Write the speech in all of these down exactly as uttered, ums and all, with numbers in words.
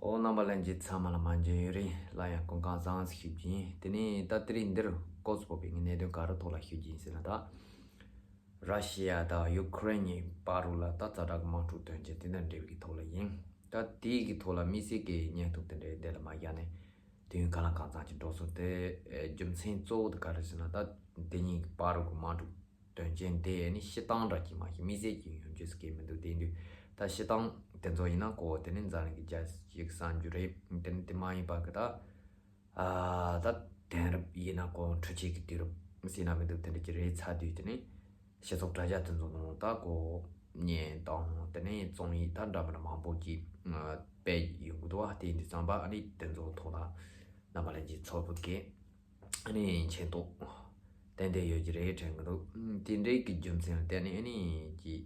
ཨོ་རྣམ་པ་ལྷན་རྒྱས་ཚང་མ་ལ་མ་མཇལ་ཡུན་རིང་། སླར་ཡང་སྐུ་ཁམས་བཟང་ཞིག་ཞུ་རྒྱུ་ཡིན། དེ་ནས་ད་དེ་རིང་འདིར་སྐོར་སུ་ཕོག་པའི་གནད་དོན་ག་རེ་ཐོག་ལ་ཞུ་རྒྱུ་ཡིན་ཟེར་ན། ད་ར་ཤི་ཡ་དང་ཡུ་ཁུ་རེན་གཉིས་བར་ལ་ད་ཛ་དྲག་གི་དམག་འཁྲུག་དོན་རྐྱེན་དེ་དང་འབྲེལ་བའི་ཐོག་ལ་ཡིན། ད་དེའི་གི་ཐོག་ལ་དམིགས་བསལ་གྱི་བརྙན་ཐུང་དེ་འདྲའི་དེ་ལ་མ་བཞག་ནས་དུས་ཡུན་གང་ལ་གང་འཚམ་ཅིག་འགྲོ་སོང་། དེ་ཨེ་རྒྱུ་མཚན་གཙོ་བོ་དེ་ག་རེ་ཟེར་ན། ད་དེ་གཉིས་ཀྱི་བར་གྱི་དམག་འཁྲུག་དོན་རྐྱེན་དེ་ནི་སྤྱིར་བཏང་འདྲ་གྱི་མ་གཏོགས་དམིགས་བསལ་གྱི་ཡོང་རྒྱུ་ཟེར་གྱི་མི་འདུག་དེ་འདུག་ད་སྤྱིར་བཏང་དེ་ཚོ་ཡིན་ན་ཀོ་དེ་ནི་འཛམ་གླིང་གི་རྒྱལ་སྤྱིའི་གསར་འགྱུར་རེད། དེ་ནི་དེ་མ་ཡིན་པ་གི་ད་ཨ་ད་དེང་རབས་ཡིན་ན་ཀོ་འཕྲུལ་ཆས་ཀྱི་དུས་རབས་ཟེར་ན་མི་འདུག་དེ་འདྲ་ཅིག་རེད་ཚར་དུས། དེ་ནི་སྤྱི་ཚོགས་དྲ་རྒྱ་དེ་ཚོ་ནང་ད་ཀོ་བརྙན་དང་དེ་ནི་རྩོམ་ཡིག་ད་འདྲ་མི་འདྲ་མང་པོ་ཅིག་ཨ་སྤེལ་ཡོང་གི་འདུག་བ། དེ་ཡིན་དུས་ཙམ་པ་ཨ་ནི་དེ་ཚོ་ཐོག་ལ་རྣམ་པ་ལྷན་རྒྱས་ཚོ་བོད་སྐད་ཨ་ནི་མཁྱེན་རྟོགས་ཏན་ཏན་ཡོད་ཀྱི་རེད་དྲན་གྱི་འདུག་ཨ་དེ་འདྲའི་གི་རྒྱུ་མཚན་ལ་བརྟེན་ནས་ཨ་ནི་ཀྱི་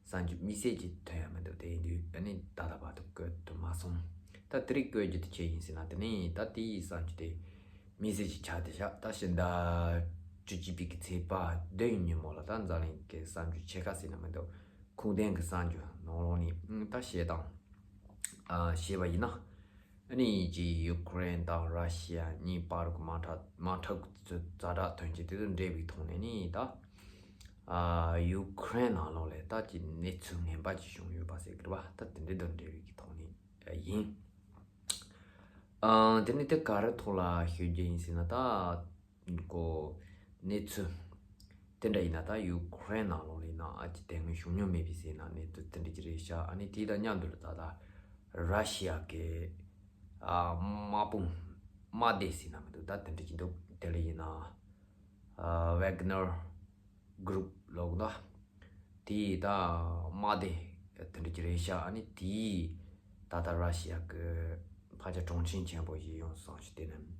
གསར་འགྱུར་དམིགས་བསལ་གྱི་ཐོན་ཡ་མི་འདུག་དེ་ཡིན་དུས་ཨ་ནི་ད་ལྟ་བར་དུ་བཀོད་ཐུབ་མ་སོང་། ད་དེ་རིང་བཀོད་རྒྱུ་དེ་ཆི་ཡིན་ཟེར་ན། དེ་ནི་ད་དེའི་གསར་འགྱུར་དེ་དམིགས་བསལ་གྱི་ཆ་དེ་བཞག་ད་ཕྱི་ཟླ་བཅུ་གཅིག་པའི་གི་ཚེས་པ་བདུན་ཉིན་མོ་ལ་ད་འཛམ་གླིང་གི་གསར་འགྱུར་ཆེ་ཁག་ཟེར་ན་མི་འདུག་ཁུངས་ལྡན་གྱི་གསར་འགྱུར་ནང་ལོགས་ནས་ཨ་ད་བཤད་སྟངས་ཨ་བཤད་པ་ཡིན་ན། ཨ་ནི་ཅིག་ཡུ་ཁུ་རེན་དང་ར་ཤི་ཡ་གཉིས་བར་གྱི་དམག་འཁྲུག་དམག་འཁྲུག་ཛ་དྲག་དོན་རྐྱེན་དེ་དང་འབྲེལ་བའི་ཐོག་ནས་ནི་ད་ཨ་ཡུ་ཁུ་རེན་ནང་ལོགས་ལ་ད་ཅིག་གནས་ཚུལ་ངན་པ་ཅིག་བྱུང་ཡོད་པ་ཟེར་གི་རེད་བ། ད་དེ་འདྲ་དང་འབྲེལ་བའི་གི་ཐོག་ནས་ཡིན། ཨ་དེ་ནི་དེ་ག་རེ་ཐོག་ལ་ཤོད་རྒྱུ་ཡིན་ཟེར་ན། ད་ཀོ་གནས་ཚུལ་དེ་འདྲ་ཡིན་ན་ད་ཡུ་ཁུ་རེན་ནང་ལོགས་ལ་ཡིན་ན་ཨ་ཅིག་དེ་སྔོན་བྱུང་མྱོང་མེད་པའི་ཟེར་ན་གནས་ཚུལ་དེ་འདྲ་ཅིག་རེད་ཤག་ཨ་ནི་དེ་དང་མཉམ་དུ་ལ་ད་ད་ར་ཤི་ཡ་གི་ཨ་དམག་དཔུང་དམག་སྡེ་ཟེར་ན་མི་འདུག་ད་དེ་འདྲ་ཅིག་འདུག་དེ་ལ་ཡིན་ན་ཨ་ཝེག་ནར་གུ་རུབ་ལབ་ཀྱི་འདུག་དེའི་ད་དམག་སྡེ་དེ་འདྲ་ཅིག་རེད་ཤག་ཨ་ནི་དེའི་ད་ལྟ་ར་ཤི་ཡ་གི་ཕལ་ཆེར་གྲོང་ཁྱེར་ཆེན་པོ་ཞིག་ཡོང་སོང་ཞིག་དེ་ནི་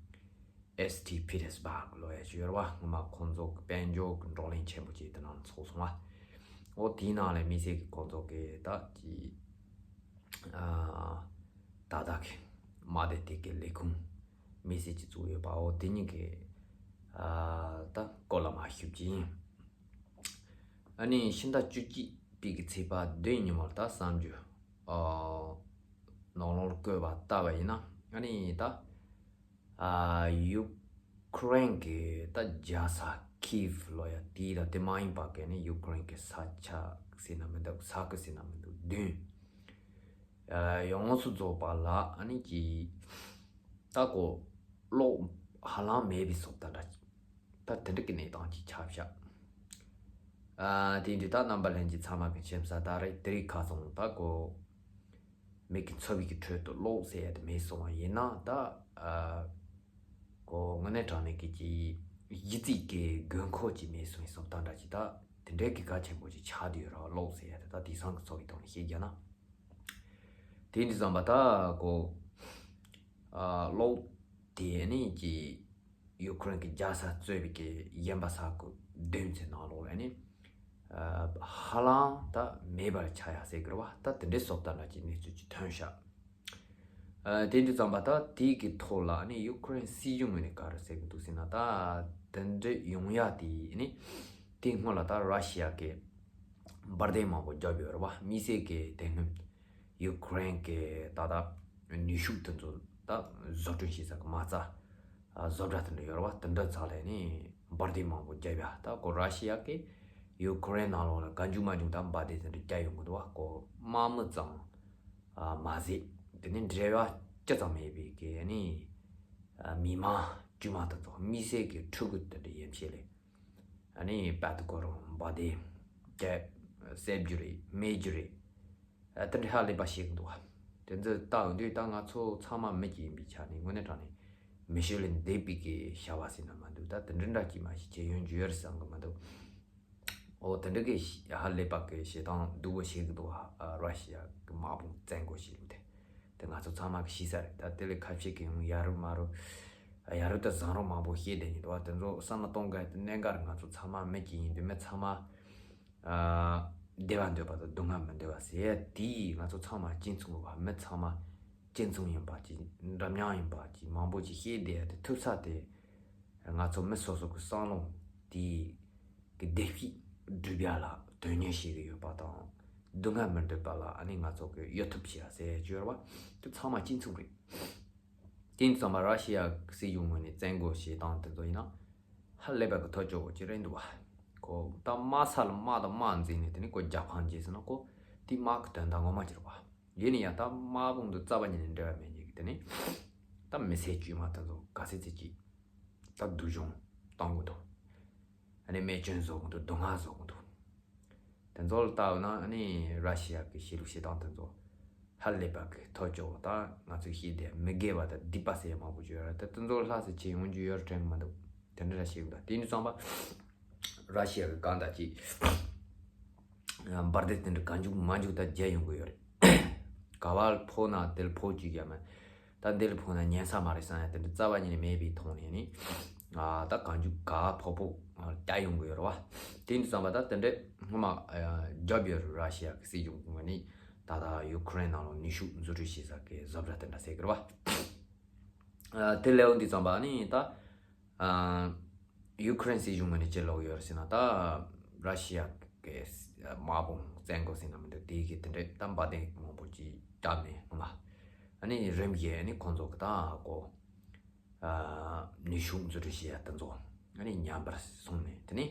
ཨེས་ཊི་པི་ཊར་སི་བྷག་ལབ་ཡ་ཞིག་ཡོད་རེད་བ། སྔོན་མ་ཁོང་ཚོ་གི་དཔལ་འབྱོར་གི་བགྲོ་གླེང་ཆེན་པོ་ཅིག་དེ་ནང་ཚོགས་སོང་བ། འོ་དེའི་ནང་ལ་དམིགས་བསལ་གྱི་ཁོང་ཚོ་གི་ད་ཀྱི་ཨ་ད་ལྟ་གི་དམག་སྡེ་དེ་གི་ལས་ཁུངས་དམིགས་བསལ་གྱི་བཙུགས་ཡོད་པ། འོ་དེ་གཉིས་ཀྱི་ཨ་ད་སྐོར་ལ་མར་ཞུ་རྒྱུ་ཡིན། ཨ་ནི་ཕྱི་ཟླ་བཅུ་གཅིག་པའི་གི་ཚེས་པ་བདུན་ཉིན་མོར་ད་གསར་འགྱུར་ཨ་ནང་ལོགས་བཀོད་པ་ལྟ་བ་ཡིན་ན། ཨ་ནི་ད་ཨ་ཡུ་ཁུ་རེན་གྱི་ད་རྒྱལ་ས་ཁིབ་ལབ་ཡ་དེ་དང་དེ་མ་ཡིན་པ་གི་ནི་ཡུ་ཁུ་རེན་གྱི་ས་ཆ་ཟེར་ན་མི་འདུག་ས་ཁུལ་ཟེར་ན་མི་འདུག་བདུན་ཨ་ཡོངས་སུ་རྫོགས་པ་ལ་ཨ་ནི་ཀྱི་ད་ཀོ་གློག་ཧ་ལམ་མེད་པའི་བཟོ་ལྟ་འདྲ་ཅིག་ད་དེ་འདྲ་གི་གནས་སྟངས་ཅིག་ཆགས་ཤག་ཨ་དེ་འདྲ་ད་རྣམ་པ་ལྷན་རྒྱས་ཚང་མ་གི་མཁྱེན་གསལ་ལྟར་རེད། དེ་རིང་ཁ་སང་ད་ཀོ་མི་གི་འཚོ་བའི་གི་ཁྲོད་དུ་གློག་ཟེར་ཡ་དེ་མེད་སོང་བ་ཡིན་ན། ད་ཨ་ཀོ་དངོས་གནས་དྲང་གནས་ཀྱི་ཀྱི་གཞི་རྩའི་གི་དགོས་མཁོ་ཅིག་མེད་སོང་བའི་བཟོ་ལྟ་འདྲ་ཅིག་ད་དེ་འདྲའི་གི་གལ་ཆེན་པོ་ཅིག་ཆགས་བསྡད་ཡོད་ར། གློག་ཟེར་ཡ་དེ་ད་དེང་སང་གི་འཚོ་བའི་ཐོག་ནས་བཤད་རྒྱུ་ན། དེ་འདྲ་བསམ་པ་ད་ཀོ་ཨ་གློག་དེ་ནི་ཀྱི་ཡུ་ཁུ་རེན་གྱི་རྒྱལ་ས་གཙོས་པའི་གི་གཞན་པ་ས་ཁུལ་བདུན་ཚོའི་ནང་ལོགས་ལ་ནི་ཨ་ཧ་ལམ་ད་མེད་པར་ཆགས་ཡ་ཟེར་གི་རེད་བ། ད་དེ་འདྲའི་བཟོ་ལྟ་འདྲ་ཅིག་གནས་ཚུལ་ཅིག་ཐོན་ཤག་ཨ་དེ་འདྲ་བསམ་པ་ད་དེའི་གི་ཐོག་ལ་ནི་ཡུ་ཁུ་རེན་སྲིད་གཞུང་ངོས་ནས་ག་རེ་ཟེར་གི་འདུག་ཟེར་ན། ད་དེ་འདྲ་ཡོང་ཡ་དེ་ནི་དེ་སྔོན་ལ་ད་ར་ཤི་ཡ་གི་འབར་མདེལ་མང་པོ་བརྒྱབ་ཡོད་རེད་བ། དམིགས་བསལ་གྱི་དེ་སྔོན་ཡུ་ཁུ་རེན་གྱི་ད་ལྟ་ནུས་ཤུགས་དེ་ཚོ་ད་བཟོ་སྐྲུན་བྱེད་ས་གི་མ་རྩ་ཨ་བཟོ་གྲྭ་དེ་འདྲ་ཡོད་རེད་བ། དེ་འདྲ་ཚོ་ལ་ནི་འབར་མདེལ་མང་པོ་བརྒྱབ་ཡ། ད་ཀོ་ར་ཤི་ཡ་གིས་ཡུ་ཁུ་རེན་ནང་ལོགས་ལ་གང་བྱུང་མང་བྱུང་ད་འབར་མདེལ་དེ་འདྲ་བརྒྱབ་ཡོང་གི་འདུག་བ། ཀོ་དམག་མི་ཙམ་ཨ་མ་ཟད་དེ་ནི་འབྲེལ་བ་ཅི་ཙམ་མེད་པའི་གི་ནི་ཨ་མི་མང་དཀྱུས་མ་དེ་ཚོ་དམིགས་བསལ་གྱི་ཕྲུ་གུ་དེ་འདྲ་ཡན་ཆད་ལ་ཨ་ནི་པད་ཀོ་རང་འབར་མདེལ་བརྒྱབ་བསད་རྒྱུ་རེད། རྨས་རྒྱུ་རེད། ཨ་དེ་འདྲ་ཧ་ལས་པ་བྱེད་ཀྱི་འདུག་བ། དེ་ཚོ་ལྟ་འོང་དུས་ད་ང་ཚོ་ཚང་མ་མི་གཅིག་ཡིན་པའི་ཆ་ནས་དངོས་གནས་དྲང་གནས་མི་ཤི་ལས་འདས་པའི་གི་བྱ་བ་ཟེར་ན་མི་འདུག་ད་དེ་འདྲ་འདྲ་གཅིག་མ་ཞིག་བྱེད་ཡོང་རྒྱུ་ཡོད་རེད་བསམ་གི་མི་འདུག་འོ་དེ་འདྲ་གི་ཧ་ལས་པ་གི་བྱེད་སྟངས་སྡུག་པོ་བྱེད་ཀྱི་འདུག་བ། ཨ་ར་ཤི་ཡ་གི་དམག་དཔུང་བཙན་རྒོལ་བྱེད་ལུགས་དེ། དེ་ང་ཚོ་ཚང་མ་གི་ཤེས་ས་རེད། ད་དེ་ལས་ཁ་ཤས་ཀྱིས་ཡང་ཡ་རུ་མ་རུ་ཡ་རུ་དང་བཟང་རུ་མང་པོ་བཤད་བསྡད་ཀྱི་འདུག་བ། དེ་ཚོ་བསམ་བློ་གཏོང་དགོས་དེ་གནད་འགག་རེད། ང་ཚོ་ཚང་མ་མི་གཅིག་ཡིན་དུས་མི་ཚང་མ་ཨ་བདེ་བ་འདོད་པ་དང་སྡུག་བསྔལ་མི་འདོད་པ་ཟེར་ཡ་དེ་ང་ཚོ་ཚང་མ་གཅིག་མཚུངས་རེད་བ། མི་ཚང་མ་གཅིག་མཚུངས་ཡིན་པ་ཅིག་འདྲ་མཉམ་ཡིན་པ་ཅིག་མང་པོ་ཅིག་བཤད་བསྡད་ཡ་དེ་ཐུབ་ས་དེ་ང་ཚོ་མི་སོ་སོ་གི་བསམ་བློ་དེ་གི་བདེ་སྐྱིད་སྒྲུབ་ཡ་ལ་དོན་གཉེར་བྱེད་ཀྱི་ཡོད་པ་དང་། སྡུག་བསྔལ་མི་འདོད་པ་ལ་ཨ་ནི་ང་ཚོ་གི་གཡོལ་ཐབས་བྱེད་ཡ་ཟེར་ཡ་ཅིག་ཡོད་རེད་བ། དེ་ཚང་མ་གཅིག་མཚུངས་རེད། དེ་ཡིན་ཙང་མ་ར་ཤི་ཡ་སྲིད་གཞུང་ངོས་ནས་བཙན་རྒོལ་བྱེད་སྟངས་དེ་ཚོ་ཡིན་ན་ཧ་ལས་པ་གི་ཐབས་སྐྱོ་བོ་ཅིག་རེད་འདུག་བ། ཁོ་ད་དམག་ས་ལ་དམག་དང་དམག་འཛིང་ནས་དེ་ནི་ཁོ་རྒྱབ་ཁ་འཇལ་ཟེར་ན་ཁོ་དེ་དམག་གི་དོན་དག་ངོ་མ་ཅིག་རེད་བ། ཡིན་ན་ཡང་ད་དམག་དཔུང་དུ་རྩ་བ་ཉིད་ནས་འབྲེལ་བ་མེད་མཁན་གྱི་དེ་ནི་ད་མི་སེར་དཀྱུས་མ་དེ་ཚོ་ག་ཚད་ཚད་ཅིག་ད་སྡུག་སྦྱོང་གཏོང་གི་འདུག་ཨ་ནི་རྨས་སྐྱོན་བཟོ་གི་འདུག་སྡུག་བསྔལ་བཟོ་གི་འདུག་དེ་ཚོ་ལ་ལྟ་བ་ན་ཨ་ནི་ར་ཤི་ཡ་གི་གཤིས་ལུགས་བྱེད་སྟངས་དེ་ཚོ་ཧ་ལས་པ་གི་ཐབས་སྐྱོ་བོ། ད་ང་ཚོས་ཤེས་བདེ་མི་དགེ་བ་དང་སྡིག་པ་ཟེར་མང་པོ་ཅིག་ཡོད་རེད། ད་དེ་ཚོ་ལྷག་ཙམ་བྱེད་ཡོང་རྒྱུ་ཡོད་རེད་དྲན་གི་མི་འདུག་དེ་འདྲ་ར་ཤེས་གི་འདུག་དེ་ནི་ཙམ་པ་ར་ཤི་ཡ་གི་གང་ལྟར་ཅིག་འབར་མདེལ་དེ་འདྲ་ག་འཇུག་མ་འཇུག་ད་རྒྱག་ཡོང་གི་ཡོད་རེད། ག་བ་ལ་ཕོག་ན་དེ་ལ་ཕོག་བཅུག་ཡ་མེད། ད་འདི་ལ་ཕོག་ན་ཉན་ས་མ་རེད་བསམ་ཡ་དེ་འདྲ་རྩ་བ་ཉིད་ནས་མེད་པའི་ཐོག་ནས་ནི། ཨ་ད་གང་འཇུག་ག་ཕོག་ཕོག་རྒྱག་ཡོང་གི་ཡོད་རེད་བ། དེ་འདྲ་ཙམ་པ་ད་དེ་འདྲ་སྔོན་མ་རྒྱབ་ཡོད་རེད། ར་ཤི་ཡ་གི་སྲིད་གཞུང་གི་ངོས་ནས་ད་ལྟ་ཡུ་ཁུ་རེན་ནང་ལ་ནུས་ཤུགས་འཛུགས་སྐྲུན་བྱེད་ས་གི་བཟོ་འདྲ་དེ་འདྲ་ཟེར་གི་རེད་བ། ཨ་དེ་ལས་འོང་དུས་ཙམ་པ་ནི་ད། ཨ་ཡུ་ཁུ་རེན་སྲིད་གཞུང་ངོས་ནས་ཅི་ལབ་ཡོད་ཟེར་ན། ད་ར་ཤི་ཡ་གི་དམག་དཔུང་བཙན་རྒོལ་ཟེར་ན་མི་འདུག་དེ་གི་དེ་འདྲའི་ད་འབར་མདེལ་མང་པོ་ཅིག་བཏང་ནས་ང་ཨ་ནི་རིམ་བཞིན་ཨ་ནི་ཁོང་ཚོ་གི་ད་ཀོ་ཨ་ནུས་ཤུགས་འཛུགས་སྐྲུན་བྱེད་ཡ་དེ་ཚོ་ཨ་ནི་ཉམས་པར་སོང་ནས། དེ་ནས་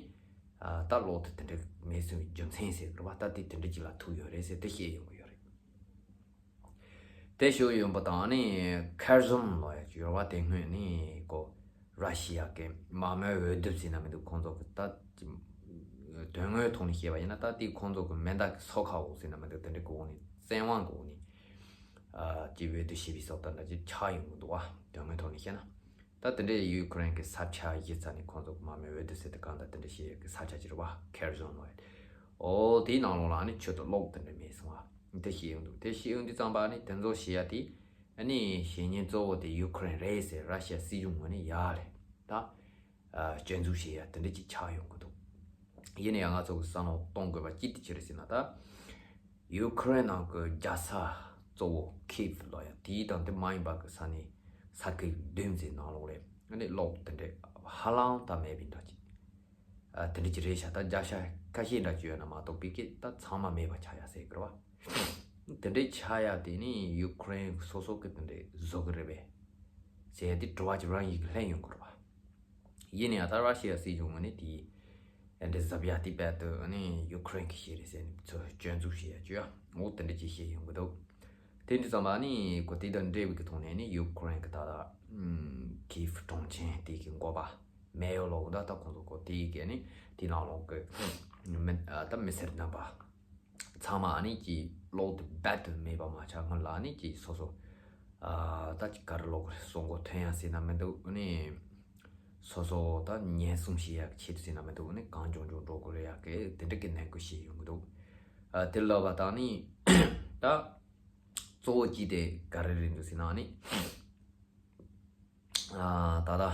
ཨ་ད་གློག་དེ་དེ་འདྲའི་མེད་སོང་བའི་རྒྱུ་མཚན་ཟེར་གི་རེད་བ། ད་དེ་དེ་འདྲ་ཅིག་ལ་ཐུག་ཡོད་རེད་ཟེར་དེ་བཤད་ཡོང་གི་ཡོད་རེད། དེ་ཞུ་ཡོང་པ་དང་ནི་ཁེར་སོན་ལབ་ཡ་ཅིག་ཡོད་རེད་བ། དེ་སྔོན་ནི་ཀོ་ར་ཤི་ཡ་གི་དམག་མི་འོས་བསྡུ་ཟེར་ན་མི་འདུག་ཁོང་ཚོ་གི་ད་དོན་དངོས་ཐོག་ནས་བཤད་པ་ཡིན་ན་ད་དེ་ཁོང་ཚོ་གི་མེ་མདའ་གི་སོ་ཁ་འོག་ཟེར་ན་མི་འདུག་དེ་འདྲ་གི་འོག་ནས་བཙན་དབང་གི་འོག་ནས་ཨ་ཅིག་འོས་བསྡུ་བྱས་པའི་ས་ད་འདྲ་ཅིག་ཆགས་ཡོང་གི་འདུག་བ། དོན་དངོས་ཐོག་ནས་བཤད་ན། ད་དེ་འདྲའི་ཡུ་ཁུ་རེན་གྱི་ས་ཆ་གཞི་རྩ་ནས་ཁོང་ཚོ་གི་དམག་མི་འོས་བསྡུ་ཟེར་དུས་གང་ལྟར་དེ་འདྲ་བྱེད་ཡས་ཀྱི་ས་ཆ་ཅིག་རེད་བ། ཁེར་སོན་ལབ་ཡས། ཨོ་དེའི་ནང་ལོགས་ལ་ནི་ཆེད་དུ་གློག་དེ་འདྲ་མེད་སོང་བ། དེ་བཤད་ཡོང་འདུག་དེ་བཤད་ཡོང་དུས་ཙམ་པ་ནི་དེ་ཚོ་བྱེད་ཡ་དེ་ཨ་ནི་བྱེད་མཁན་གཙོ་བོ་དེ་ཡུ་ཁུ་རེན་རེད་ཟེར་ར་ཤི་ཡ་སྲིད་གཞུང་ངོས་ནས་ཡ་ལས་ད་ཨ་སྐྱོན་འཛུགས་བྱེད་ཡ་དེ་འདྲ་ཅིག་ཆགས་ཡོང་གི་འདུག་ཡིན་ན་ཡང་ང་ཚོ་གི་བསམ་བློ་གཏོང་དགོས་པ་ཅི་སྟེ་ཅི་རེད་ཟེར་ན། ད་ཡུ་ཁུ་རེན་ནང་གི་རྒྱལ་ས་གཙོ་བོ་ཁིབ་ལབ་ཡ་དེའི་དང་དེ་མ་ཡིན་པ་གི་ས་གནས་ས་ཁུལ་བདུན་ཙམ་ནང་ལོགས་ལ་ཨ་ནི་གློག་དེ་འདྲ་ཧ་ལམ་ད་མེད་པའི་འདྲ་ཅིག་ཨ་དེ་འདྲ་ཅིག་རེད་ཤག་ད་བརྒྱ་ཆ་ཁ་ཤས་འདྲ་ཅིག་ཡོད་ན་མ་གཏོགས་པའི་གི་ད་ཚང་མ་མེད་པ་ཆགས་ཡ་ཟེར་གི་རེད་བ། དེ་འདྲའི་ཆགས་ཡ་དེ་ནི་ཡུ་ཁུ་རེན་སོ་སོ་གི་དེ་འདྲའི་བཟོ་གི་རེད་པས་ཟེར་ཡ་དེ་དྲི་བ་ཅིག་རང་ཡིད་ཀྱི་སླེབས་ཡོང་གི་རེད་བ། ཡིན་ན་ཡང་ད་ར་ཤི་ཡ་སྲིད་གཞུང་ངོས་ནས་དེ་འདྲ་གཟབ་ཡ་དེ་རྦད་དེ་ནི་ཡུ་ཁུ་རེན་གྱི་ཤེད་རེད་ཟེར་ནས་ཚུར་སྐྱོན་འཛུགས་བྱེད་ཡ་ཅིག་ཡ་འོ་དེ་འདྲ་ཅིག་བཤད་ཡོང་གི་འདུག་དེ་འདྲ་ཙམ་པ་ནི་གོ་དེ་དང་འབྲེལ་བའི་གི་ཐོག་ནས་ནི་ཡུ་ཁུ་རེན་གྱི་ད་ལྟ་ཨམ་ཁིབ་གྲོང་ཁྱེར་དེ་གི་འགོ་པ་མེ་ཡོ་ལབ་ད་ད་ཁོང་ཚོ་གོ་དེ་གི་ནི་དེ་ནང་ལོགས་གི་མི་ཨ་ད་མི་སེར་རྣམ་པ་ཚང་མ་ཨ་ནི་ཀྱི་གློག་དེ་རྦད་དེ་མེད་པ་མ་ཆགས་སྔོན་ལ་ཨ་ནི་ཀྱི་སོ་སོ་ཨ་ད་ཀྱི་ག་རེ་ལབ་དགོས་རེད། སོ་མགོ་ཐོན་ཡ་ཟེར་ན་མི་འདུག་ཨ་ནི་སོ་སོ་ད་ཉེན་སྲུང་བྱེད་ཡ་ཆེད་དུ་ཟེར་ན་མི་འདུག་ཨ་ནི་གང་མགྱོགས་མགྱོགས་འགྲོ་དགོས་རེད་ཡ་གི་དེ་འདྲ་གི་ནན་སྐུལ་བྱས་ཡོང་གི་འདུག་ཨ་དེ་ལབ་པ་དང་ནི་ད་གཙོ་བོ་གཅིག་དེ་ག་རེ་རེད་འདུག་ཟེར་ན་ཨ་ནི། ཨ་ད་ལྟ་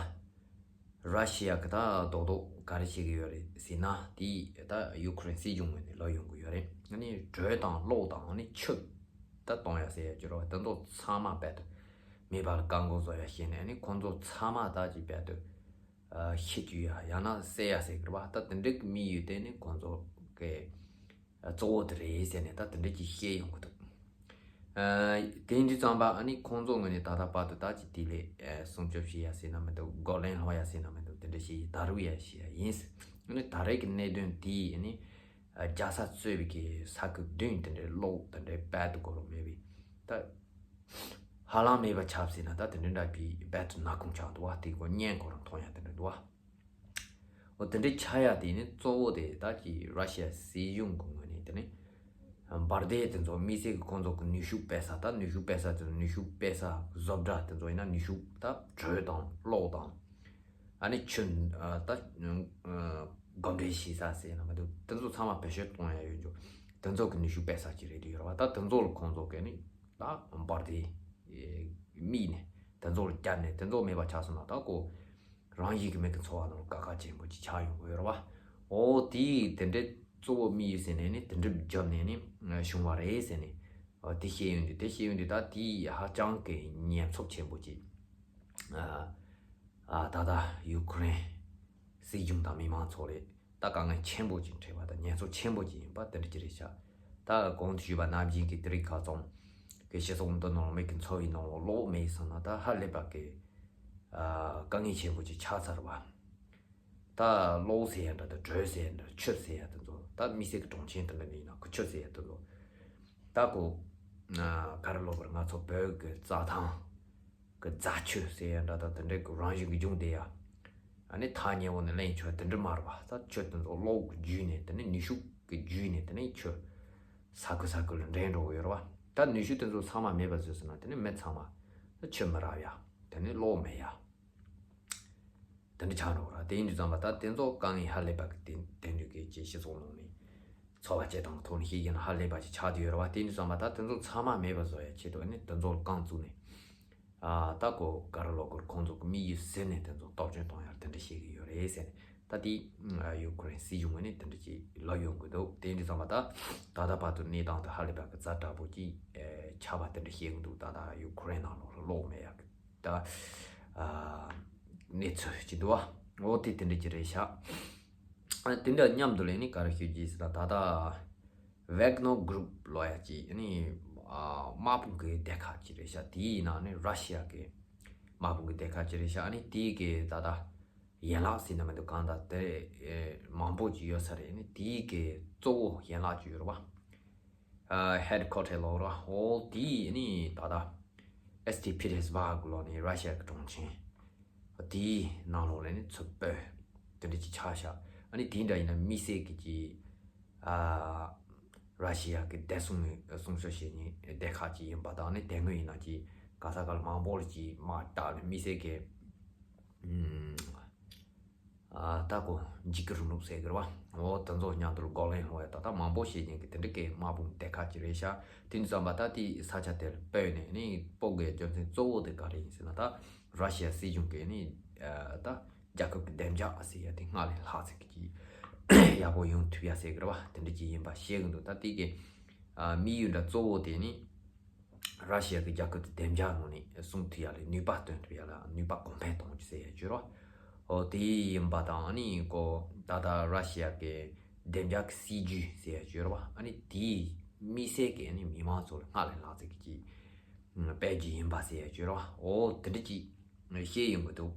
ར་ཤི་ཡ་གི་ད་རྡོག་རྡོག་ག་རེ་བྱེད་ཀྱི་ཡོད་རེད་ཟེར་ན། དེ་ད་ཡུ་ཁུ་རེན་སྲིད་གཞུང་ངོས་ནས་ལབ་ཡོང་གི་ཡོད་རེད། ཨ་ནི་དྲོད་དང་གློག་དང་ཨ་ནི་ཆུ་ད་གཏོང་ཡ་ཟེར་ཡ་ཅིག་རེད་བ། དེ་ཚོ་ཚང་མ་རྦད་དེ་མེད་པ་ལ་བཀག་འགོག་བཟོ་ཡ་བྱས་ནས་ཨ་ནི་ཁོང་ཚོ་ཚང་མ་ད་ཅིག་རྦད་དེ་ཨ་ཤི་བཅུག་ཡ་ཡང་ན་བསད་ཡ་ཟེར་གི་རེད་བ། ད་དེ་འདྲ་གི་དམིགས་ཡུལ་དེ་ནི་ཁོང་ཚོ་གི་གཙོ་བོ་དེ་རེད་ཟེར་ནས་ད་དེ་འདྲ་ཅིག་བཤད་ཡོང་གི་འདུག་ཨ་དེ་ཡིན་དུས་ཙམ་པ་ཨ་ནི་ཁོང་ཚོ་ངོས་ནས་ད་ལྟ་བར་དུ་ད་ཅིག་དེ་ལས་ཨ་སྲུང་སྐྱོབ་བྱེད་ཡ་ཟེར་ན་མི་འདུག་རྒོལ་ལན་སློང་ཡ་ཟེར་ན་མི་འདུག་དེ་འདྲ་བྱེད་ཡ་ད་རུང་ཡ་བྱེད་ཡ་ཡིན། ཨ་ནི་ད་རེས་ཀྱི་གནད་དོན་དེ་ཨ་ནི་ཨ་རྒྱལ་ས་གཙོས་པའི་གི་ས་ཁུལ་བདུན་དེ་འདྲའི་གློག་དེ་འདྲའི་རྦད་དེ་གོ་རིམ་མེད་པའི་ད་ཧ་ལམ་མེད་པ་ཆགས་ཟེར་ན་ད་དེ་འདྲའི་འདྲ་བའི་རྦད་དེ་ནག་ཁུང་ཆགས་འདུག་བ། དེ་གོ་བརྙན་གོ་རིམ་མཐོང་ཡ་དེ་འདྲ་འདུག་བ། འོ་དེ་འདྲའི་ཆགས་ཡ་དེ་ནི་གཙོ་བོ་དེ་ད་ཀྱི་ར་ཤི་ཡ་སྲིད་གཞུང་གི་ངོས་ནས་དེ་ནི་འབར་མདེལ་དེ་ཚོ་དམིགས་བསལ་གྱི་ཁོང་ཚོ་གི་ནུས་ཤུགས་སྤེལ་ས་ད་ནུས་ཤུགས་སྤེལ་ས་དེ་ནུས་ཤུགས་སྤེལ་ས་བཟོ་གྲྭ་དེ་ཚོ་ཡིན་ན་ནུས་ཤུགས་ད་དྲོད་དང་གློག་དང་ཨ་ནི་ཆུ་ཨ་ད་གོམས་འདྲེས་བྱེད་ས་ཟེར་ན་མི་འདུག་དེ་ཚོ་ཚང་མ་བེད་སྤྱོད་གཏོང་ཡ་ཡོད་འཇོག་དེ་ཚོ་གི་ནུས་ཤུགས་སྤེལ་ས་ཅིག་རེད་དུ་ཡོད་ར་བ། ད་དེ་ཚོ་ལ་ཁོང་ཚོ་གི་ནི་ད་འབར་མདེལ་དམིགས་ནས་དེ་ཚོ་ལ་བརྒྱབ་ནས་དེ་ཚོ་མེད་པ་ཆགས་སོང་ན་ད་ཁོ། རང་ཡིན་གྱི་མེད་ཀྱི་འཚོ་བ་ནང་ལ་དཀའ་ཁག་ཆེན་པོ་ཅིག་ཆགས་ཡོང་གི་ཡོད་རེད་བ། འོ་དེ་དེ་འདྲའི་གཙོ་བོ་དམིགས་ཡུལ་ཟེར་ནས་ནི་དེ་འདྲའི་བརྒྱབ་ནས་ནི་བྱུང་བ་རེད་ཟེར་ནས་འོ་དེ་བཤད་ཡོང་དུས་དེ་བཤད་ཡོང་དུས་ད་དེ་ཧ་ཅང་གི་ཉེན་ཚབས་ཆེན་པོ་ཅིག་ཨ་ཨ་ད་ལྟ་ཡུ་ཁུ་རེན་སྲིད་གཞུང་དང་མི་མང་ཚོ་ལ་ད་དཀའ་ངལ་ཆེན་པོ་ཅིག་འཕྲད་པ་དང་ཉེན་ཚབས་ཆེན་པོ་ཅིག་ཡིན་པ་དེ་འདྲ་ཅིག་རེད་ཤག་ད་གོང་དུ་ཞུས་པ་ནང་བཞིན་གྱི་དེ་རིགས་ཁག་ཚང་གི་སྤྱི་ཚོགས་འདི་ནང་མི་གི་འཚོ་བའི་ནང་ལོགས་མེད་སོང་ན་ད་ཧ་ལས་པ་གི་ཨ་དཀའ་ངལ་ཆེན་པོ་ཅིག་ཆགས་ཚར་བ། ད་གློག་ཟེར་ཡ་འདྲ་དང་དྲོད་ཟེར་ཡ་འདྲ་ཆུ་ཟེར་ཡ་དེ་ཚོ་ད་དམིགས་བསལ་གྱི་གྲོང་ཁྱེར་དེ་འདྲ་ནས་ཡིན་ན་ཁུ་ཆུ་ཟེར་ཡ་དེ་ཚོ་ད་ཁོ་ག་རེ་ལབ་དགོས་རེད། ང་ཚོ་བོད་ཀྱི་རྩྭ་ཐང་གི་རྫ་ཆུ་ཟེར་ཡ་འདྲ་དང་དེ་འདྲའི་གི་རང་བཞིན་གྱི་བྱུང་བསྡད་ཡ། ཨ་ནི་ཐག་ཉེ་བོ་ནས་ལེན་ཆོག་དེ་འདྲ་མ་རེད་པ། ད་ཆུ་དེ་ཚོ་གློག་གི་བརྒྱུད་ནས་དེ་ནས་ནུས་ཤུགས་ཀྱི་བརྒྱུད་ནས་དེ་ནས་ཆུ་ས་ཁུལ་ས་ཁུལ་ལ་འདྲེན་འགྲོ་གི་ཡོད་རེད་པ། ད་ནུས་ཤུགས་དེ་ཚོ་ཚང་མ་མེད་པ་བཟོས་སོང་ན་དེ་ནས་མི་ཚང་མ་ད་ཆུ་མི་རག་ཡ། དེ་ནས་གློག་མེད་ཡ། དེ་འདྲ་ཆགས་འགྲོ་ར། དེ་ཡིན་དུས་ཙམ་པ་ད་དེ་ཚོ་དཀའ་ངལ་ཧ་ལས་པ་གི་དེ་དེ་འདྲ་གི་ཅིག་སྤྱི་ཚོགས་ནང་ནས་འཚོ་བ་སྐྱེལ་སྟངས་ཐོག་ནས་ཤེས་ཀྱི་ན་ཧ་ལས་པ་ཅིག་ཆགས་བསྡད་ཡོད་ར་བ། དེ་ཡིན་དུས་ཙམ་པ་ད་དེ་ཚོ་ཚང་མ་མེད་པ་བཟོ་ཡ་ཆེད་དུ་ཨ་ནི་དེ་ཚོ་ལ་རྐང་བཙུགས་ནས་ཨ་ད་ཁོ་ག་རེ་ལབ་དགོས་རེད། ཁོང་ཚོ་གི་དམིགས་ཡུལ་ཟིན་ནས་དེ་ཚོ་སྟོབས་ཆེན་གཏོང་ཡ་དེ་འདྲ་བྱེད་ཀྱི་ཡོད་རེད་ཟེར་ནས་ད་དེ་ཡུ་ཁུ་རེན་སྲིད་གཞུང་ངོས་ནས་དེ་འདྲ་ཅིག་ལབ་ཡོང་གི་འདུག་དེ་ཡིན་དུས་ཙམ་པ་ད་ད་ལྟ་བར་དུ་གནས་སྟངས་དེ་ཧ་ལས་པ་གི་ཛ་དྲག་པོ་ཅིག་ཨེ་ཆགས་པ་དེ་འདྲ་བཤད་གི་འདུག་ད་ལྟ་ཡུ་ཁུ་རེན་ནང་ལོགས་ལ་གློག་མེད་ཡ་གི་ད་ཨ་གནས་ཚུལ་ཅིག་འདུག་བ། འོ་དེ་དེ་འདྲ་ཅིག་རེད་ཤག་ཨ་དེ་འདྲ་མཉམ་དུ་ལས་ནི་ག་རེ་ཞུ་རྒྱུ་ཟེར་ན་ད་ལྟ་ཝེག་ནོ་གུ་རུབ་ལབ་ཡ་ཅིག་ཨ་ནི་ཨ་དམག་དཔུང་གི་སྡེ་ཁག་ཅིག་རེད་ཤག་དེའི་ནང་ནས་ར་ཤི་ཡ་གི་དམག་དཔུང་གི་སྡེ་ཁག་ཅིག་རེད་ཤག་ཨ་ནི་དེའི་གི་ད་ལྟ་ཡན་ལག་ཟེར་ན་མི་འདུག་གང་ལྟར་དེ་ཨེ་མང་པོ་ཅིག་ཡོད་ས་རེད། ཨ་ནི་དེའི་གི་གཙོ་བོ་ཡན་ལག་ཅིག་ཡོད་རེད་བ། ཨ་ཧེཌ་ཁོ་ཊར་ལབ་ར། འོ་དེ་ནི་ད་ལྟ་ཨེ་སི་ཊི་པི་ཊར་སི་བྷག་ལབ་ནི་ར་ཤི་ཡ་གི་གྲོང་ཁྱེར་དེའི་ནང་ལོགས་ལ་ནི་ཚུར་སྤོས་དེ་འདྲ་ཅིག་ཆགས་ཤག་ཨ་ནི་དེ་འདྲ་ཡིན་ན་དམིགས་བསལ་གྱི་ཅིག་ཨ་ར་ཤི་ཡ་གི་བདེ་སྲུང་གི་སྲུང་སྐྱོབ་བྱེད་མཁན་སྡེ་ཁག་ཅིག་ཡིན་པ་དང་ནི་དེ་སྔོན་ཡིན་ན་ཅིག་ག་ས་ག་ལ་མང་པོ་ལ་ཅིག་དམག་བཏང་ནས་དམིགས་བསལ་གྱི་ཨ་ད་ཁོ་འཇིགས་སྐུལ་རིང་ལུགས་ཟེར་གི་རེད་བ། འོ་དེ་ཚོ་མཉམ་དུ་རྒོལ་ལན་སློང་ཡ་ད་ལྟ་མང་པོ་བྱེད་མཁན་གྱི་དེ་འདྲ་གི་དམག་དཔུང་སྡེ་ཁག་ཅིག་རེད་ཤག་དེ་ཡིན་དུས་ཙམ་པ་ད་དེ་ས་ཆ་དེར་སྤོས་ནས་ནི་སྤོ་དགོས་རྒྱུ་མཚན་གཙོ་བོ་དེ་ག་རེ་ཡིན་ཟེར་ན་ད་ར་ཤི་ཡ་སྲིད་གཞུང་གིས་ནི་ཨ་ད་རྒྱལ་ཁབ་ཀྱི་བདེ་འཇགས་ཟེར་ཡ་དེ་སྔར་ལས་ལྷག་ཚད་ཀྱི་ཅིག་ཡག་པོ་ཡོང་ཐུབ་ཡ་ཟེར་གི་རེད་བ། དེ་འདྲ་ཅིག་ཡིན་པ་ཤེས་གི་འདུག་ད་དེ་གི་ཨ་དམིགས་ཡུལ་འདྲ་གཙོ་བོ་དེ་ནི། ར་ཤི་ཡ་གི་རྒྱལ་ཁབ་དེ་བདེ་འཇགས་ངང་ནས་སྲུང་ཐུབ་ཡ་ལ་ནུས་པ་བཏོན་ཐུབ་ཡ་ལ་ནུས་པ་གོང་འཕེལ་གཏོང་རྒྱུ་ཟེར་ཡ་བརྗོད་རོགས། ཨོ་དེ་ཡིན་པ་དང་ཨ་ནི་ཀོ་ད་ལྟ་ར་ཤི་ཡ་གི་བདེ་འཇགས་ཀྱི་སྲིད་ཇུས་ཟེར་ཡ་བརྗོད་རོགས། ཨ་ནི་དེའི་དམིགས་བསལ་གྱི་ཨ་ནི་མི་མང་ཚོ་ལ་སྔར་ལས་ལྷག་ཚད་ཀྱི་ཅིག་སྤེལ་རྒྱུ་ཡིན་པ་ཟེར་ཡ་བརྗོད་རོགས། ཨོ་དེ་འདྲ་ཅིག་བཤད་ཡོང་གི་འདུག་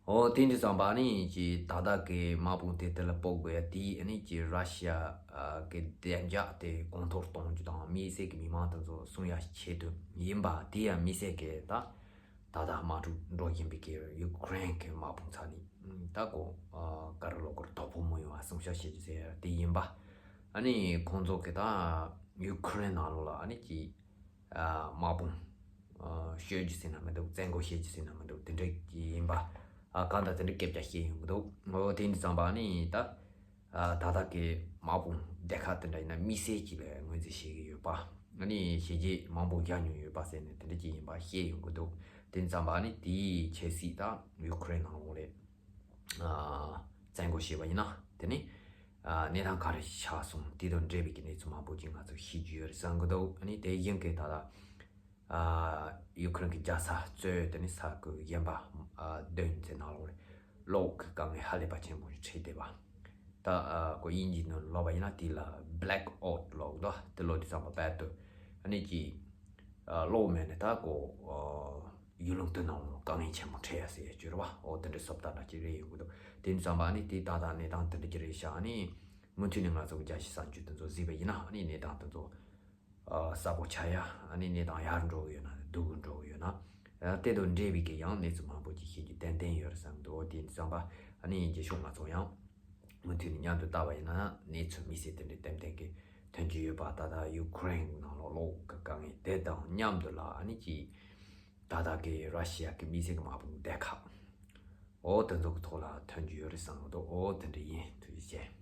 ཨོ་དེ་འདྲ་ཙམ་པ་ནི་ཅི་ད་ལྟ་གི་དམག་དཔུང་དེ་དེ་ལ་སྤོ་དགོས་ཡ་དེ་ཨ་ནི་ཅི་ར་ཤི་ཡ་གི་བདེ་འཇགས་དེ་གོང་མཐོར་གཏོང་རྒྱུ་དང་དམིགས་བསལ་གྱི་མི་མང་དེ་ཚོ་སྲུང་ཡ་ཆེད་དུ་ཡིན་པ་དེ་ཡང་དམིགས་བསལ་གྱི་ད་ད་ལྟ་དམག་འཁྲུག་འགྲོ་བཞིན་པའི་གི་ཡུ་ཀེ་རེན་གྱི་དམག་དཔུང་ཚ་ནི་ད་གོ་ག་རེ་ལོ་གོར་དོ་ཕོག་མི་ཡོང་བ་སྲུང་སྐྱོབ་བྱེད་རྒྱུ་ཟེར་ཡ་དེ་ཡིན་པ། ཨ་ནི་ཁོང་ཚོ་གི་ད་ཡུ་ཀེ་རེན་ནང་ལོགས་ལ་ཨ་ནི་ཅི། ཨ་དམག་དཔུང་ཨ་བཤོལ་རྒྱུ་ཟེར་ན་མི་འདུག་བཙན་རྒོལ་བྱེད་རྒྱུ་ཟེར་ན་མི་འདུག་དེ་འདྲ་ཡིན་པ། ཨ་གང་ལྟར་དེ་འདྲ་སྐད་ཆ་བཤད་ཡོང་གི་འདུག་འོ་དེ་འདྲ་ཙམ་པ་ནི་ད་ཨ་ད་ལྟ་གི་དམག་དཔུང་སྡེ་ཁག་དེ་འདྲ་ཡིན་ན་དམིགས་བསལ་གྱི་ལ་ངོས་འཛིན་བྱེད་ཀྱི་ཡོད་པ། ཨ་ནི་བྱས་རྗེས་མང་པོ་རྒྱག་མྱོང་ཡོད་པ་ཟེར་ནས་དེ་འདྲ་ཅིག་ཡིན་པ་བཤད་ཡོང་གི་འདུག་དེ་འདྲ་ཙམ་པ་ནི་དེའི་ཆབ་སྲིད་དང་ཡུ་ཀེ་རེན་ནང་ལོགས་ལ་ཨ་བཙན་རྒོལ་བྱས་པ་ཡིན་ན་དེ་ནི་ཨ་གནས་སྟངས་ག་རེ་ཆགས་སོང་དེ་དང་འབྲེལ་བའི་གི་གནས་ཚུལ་མང་པོ་ཅིག་ང་ཚོས་ཤེས་རྒྱུ་ཡོད་རེད་བསམ་གི་འདུག་ཨ་ནི་དེ་བཞིན་གྱི་ད་ལྟ་ཨ་ཡུ་ཁུ་རེན་གྱི་རྒྱལ་ས་གཙོས་དེ་ནི་ས་ཁུལ་གཞན་པ་ཨ་བདུན་ཙམ་ནང་ལོགས་ལ་གློག་གི་དཀའ་ངལ་ཧ་ལས་པ་ཆེན་པོ་ཞིག་འཕྲད་བསྡད་པ། ད་ཨ་ཁོ་དབྱིན་ཇིའི་ནང་ལབ་པ་ཡིན་ན་དེ་ལ་བྷེ་ལེག་ཨའུཊ་ལབ་འདུག་དེ་ལབ་དུས་ཙམ་པ་རྦད་དེ་ཨ་ནི་ཅིག་ཨ་གློག་མེད་ནས་ད་ཁོ་ཨ་ཡུལ་ལུང་དེ་ནང་དཀའ་ངལ་ཆེན་པོ་འཕྲད་ཡ་ཟེར་ཡ་བརྗོད་རེད་བ། ཨོ་དེ་འདྲའི་བཟོ་ལྟ་འདྲ་ཅིག་རེད་ཡོང་གི་འདུག་དེ་ཙམ་པ་ཨ་ནི་དེ་ད་ལྟ་གནས་སྟངས་དེ་འདྲ་ཅིག་རེད་ཤག་ཨ་ནི་མུ་མཐུད་ནས་ང་ཚོ་གི་རྒྱལ་སྤྱིའི་གསར་འགྱུར་དེ་ཚོ་གཟིགས་པ་ཡིན་ན་ཨ་ནི་གནས་སྟངས་དེ་ཚོ་ཨ་གསལ་པོ་ཆགས་ཡ། ཨ་ནི་གནས་སྟངས་ཡར་འགྲོ་གི་ཡོད་ན་སྡུག་གི་འགྲོ་གི་ཡོད་ན་ཨ་དེ་དང་འབྲེལ་བའི་གི་ཡང་གནས་ཚུལ་མང་པོ་ཅིག་ཤེས་རྒྱུ་ཏན་ཏན་ཡོད་རེད་བསམ་གི་འདུག་ཨོ་དེ་ཙམ་པ་ཨ་ནི་རྗེས་ཕྱོགས་ང་ཚོ་ཡང་མུ་མཐུད་ནས་མཉམ་དུ་བལྟ་བ་ཡིན་ན་གནས་ཚུལ་དམིགས་བསལ་དེ་འདྲའི་ཏན་ཏན་གྱི་ཐོན་གྱི་ཡོད་པ། ད་ལྟ་ཡུ་ཁུ་རེན་ནང་ལོགས་གློག་གི་དཀའ་ངལ་དེ་དང་མཉམ་དུ་ལ་ཨ་ནི་ཅིག་ད་ལྟ་གི་ར་ཤི་ཡ་གི་དམིགས་བསལ་གྱི་དམག་དཔུང་སྡེ་ཁག་ཨོ་དེ་ཚོ་གི་ཐོག་ལ་ཐོན་གྱི་ཡོད་རེད་བསམ་གི་འདུག་ཨོ་དེ་འདྲ་ཡིན། ཐུགས་རྗེ་ཆེ།